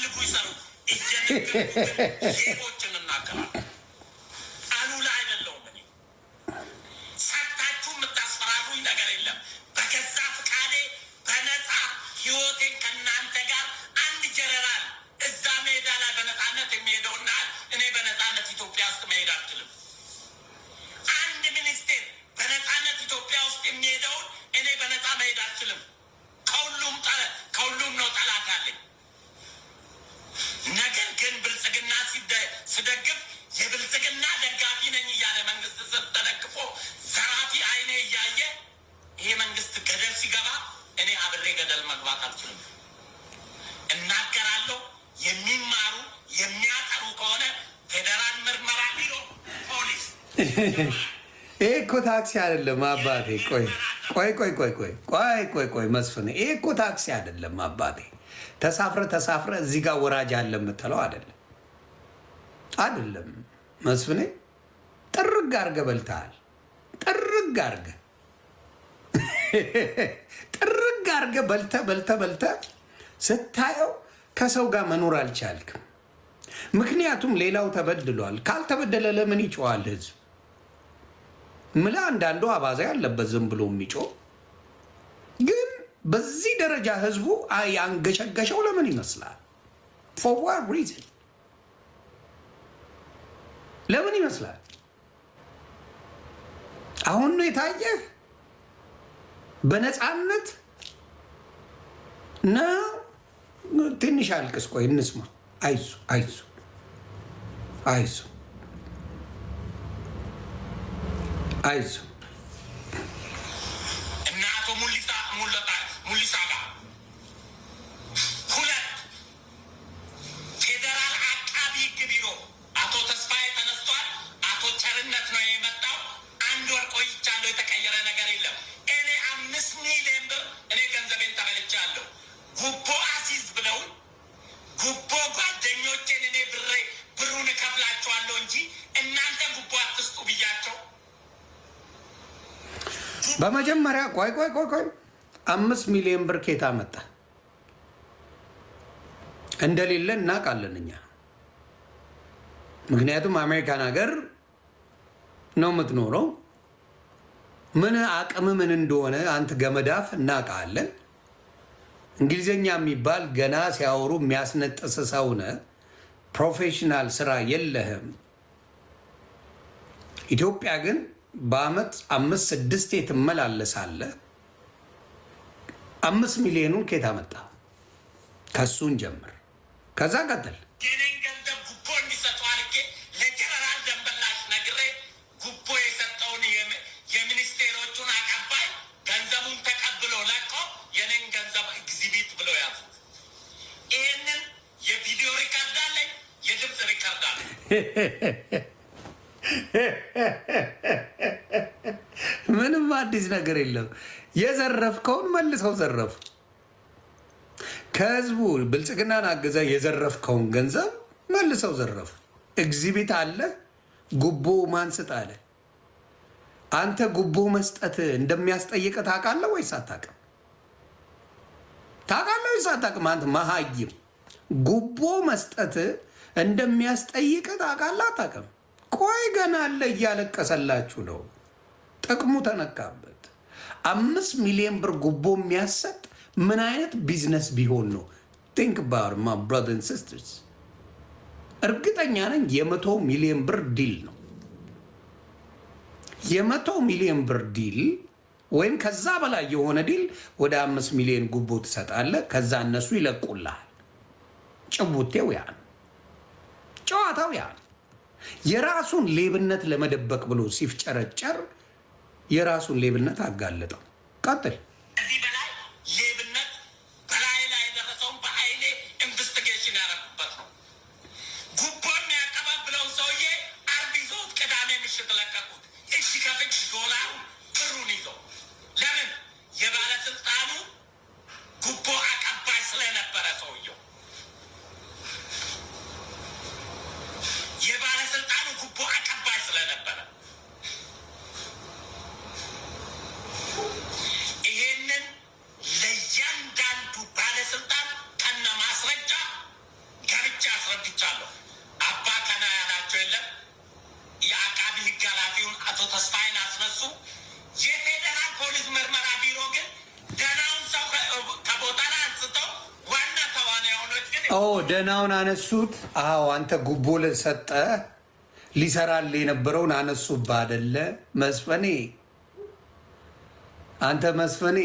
ሲፈልጉ ይሰሩ። እየነገርኩ ግን ሌቦችን እናገራለሁ። አሉላ አይደለሁም እኔ። ሰርታችሁ የምታስፈራሩኝ ነገር የለም። በገዛ ፍቃዴ በነፃ ህይወቴን ከእናንተ ጋር፣ አንድ ጀነራል እዛ ሜዳ ላይ በነፃነት የሚሄደውና እኔ በነፃነት ኢትዮጵያ ውስጥ መሄድ አልችልም። አንድ ሚኒስቴር በነፃነት ኢትዮጵያ ውስጥ የሚሄደውን እኔ በነፃ መሄድ አልችልም። ከሁሉም ነው ጠላት ያለኝ። ነገር ግን ብልጽግና ስደግፍ የብልጽግና ደጋፊ ነኝ እያለ መንግስት ስር ተደግፎ ዘራፊ አይኔ እያየ ይሄ መንግስት ገደል ሲገባ እኔ አብሬ ገደል መግባት አልችልም። እናገራለሁ። የሚማሩ የሚያጠሩ ከሆነ ፌዴራል ምርመራ ቢሮ፣ ፖሊስ። ይሄ እኮ ታክሲ አይደለም አባቴ። ቆይ ቆይ ቆይ ቆይ ቆይ ቆይ ቆይ ቆይ መስፍን፣ ይሄ እኮ ታክሲ አይደለም አባቴ። ተሳፍረ ተሳፍረ እዚህ ጋር ወራጅ አለ የምትለው አይደለም፣ አይደለም መስፍኔ። ጥርግ አድርገህ በልተሃል። ጥርግ አድርገህ፣ ጥርግ አድርገህ በልተህ በልተህ በልተህ ስታየው ከሰው ጋር መኖር አልቻልክም። ምክንያቱም ሌላው ተበድሏል። ካልተበደለ ለምን ይጮዋል ህዝብ? ምላ አንዳንዱ አባዛ ያለበት ዝም ብሎ የሚጮህ ግን በዚህ ደረጃ ህዝቡ ያንገሸገሸው ለምን ይመስላል? For what reason? ለምን ይመስላል? አሁን ነው የታየህ በነፃነት ነው። ትንሽ አልቅስ፣ ቆይ እንስማ። አይዞ፣ አይዞ፣ አይዞ፣ አይዞ። እና አቶ ሙሊሳ ጋር ሁለት ፌዴራል አቃቢ ሕግ ቢሮ አቶ ተስፋዬ ተነስቷል። አቶ ቸርነት ነው የመጣው። አንድ ወር ቆይቻለሁ። የተቀየረ ነገር የለም። እኔ 5 ሚሊዮን ብር እኔ ገንዘቤን ተበልቻለሁ። ጉቦ አሲዝ ብለው ጉቦ ጓደኞቼን እኔ ብሩን እከፍላቸዋለሁ እንጂ እናንተ ጉቦ አትስጡ ብያቸው። በመጀመሪያ ቆይ ቆይ ቆይ ቆይ፣ 5 ሚሊዮን ብር ኬት አመጣ? እንደሌለ እናውቃለን እኛ። ምክንያቱም አሜሪካን ሀገር ነው የምትኖረው። ምን አቅም ምን እንደሆነ አንተ ገመዳፍ እናውቃለን። እንግሊዝኛ የሚባል ገና ሲያወሩ የሚያስነጥስ ሰው ነህ። Professional ስራ የለህም። ኢትዮጵያ ግን በአመት አምስት ስድስቴ ትመላለሳለህ። 5 ሚሊዮኑን ኬት አመጣ? ከሱን ጀምር፣ ከዛ ቀጥል። የኔን ገንዘብ ጉቦ እንዲሰጡ አድርጌ ለጀነራል ደንበላሽ ነግሬ ጉቦ የሰጠውን የሚኒስቴሮቹን አቀባይ ገንዘቡን ተቀብሎ ለቆ የኔን ገንዘብ exhibit ብለው ያዙት። ይሄንን የቪዲዮ record አለኝ፣ የድምፅ record አለኝ። ምንም አዲስ ነገር የለም። የዘረፍከውን መልሰው ዘረፉ። ከህዝቡ ብልጽግናን አግዘ የዘረፍከውን ገንዘብ መልሰው ዘረፉ። Exhibit አለ። ጉቦ ማን ስጥ አለ? አንተ ጉቦ መስጠት እንደሚያስጠይቅ ታውቃለህ ወይስ አታውቅም? ታውቃለህ ወይስ አታውቅም? አንተ መሀይም፣ ጉቦ መስጠት እንደሚያስጠይቅ ታውቃለህ አታውቅም? ቆይ ገና አለ፣ እያለቀሰላችሁ ነው። ጥቅሙ ተነካበት። 5 ሚሊዮን ብር ጉቦ የሚያሰጥ ምን አይነት ቢዝነስ ቢሆን ነው? Think about, my brother and sisters። እርግጠኛ ነኝ የ100 ሚሊዮን ብር deal ነው። የ100 ሚሊዮን ብር deal ወይም ከዛ በላይ የሆነ deal ወደ 5 ሚሊዮን ጉቦ ትሰጣለህ። ከዛ እነሱ ይለቁልሃል። ጭቡቴው ያ ነው። ጨዋታው ያ ነው። የራሱን ሌብነት ለመደበቅ ብሎ ሲፍጨረጨር የራሱን ሌብነት አጋለጠው። ቀጥል። ከዚህ በላይ ሌብነት በላይ ላይ የደረሰውን በአይኔ investigation ያደረኩበት ነው። ጉቦ የሚያቀባብለውን ሰውዬ አርብ ይዘውት ቅዳሜ ምሽት ለቀቁት። እጅ ከፍንጅ ዶላሩ ብሩን ይዘው። ለምን? የባለስልጣኑ ጉቦ አቀባይ ስለነበረ፣ ሰውየው የባለስልጣኑ ጉቦ አቀባይ ስለነበረ። ይሄንን ለእያንዳንዱ ባለስልጣን ከነ ማስረጃ የፖሊስ ምርመራ ቢሮ ግን ደህናውን ሰው ከቦታ ላይ አንስተው ዋና ተዋናዮች ግን ደህናውን አነሱት። አዎ አንተ ጉቦ ሰጠ ሊሰራል የነበረውን አነሱብህ አደለ መስፈኔ? አንተ መስፈኔ።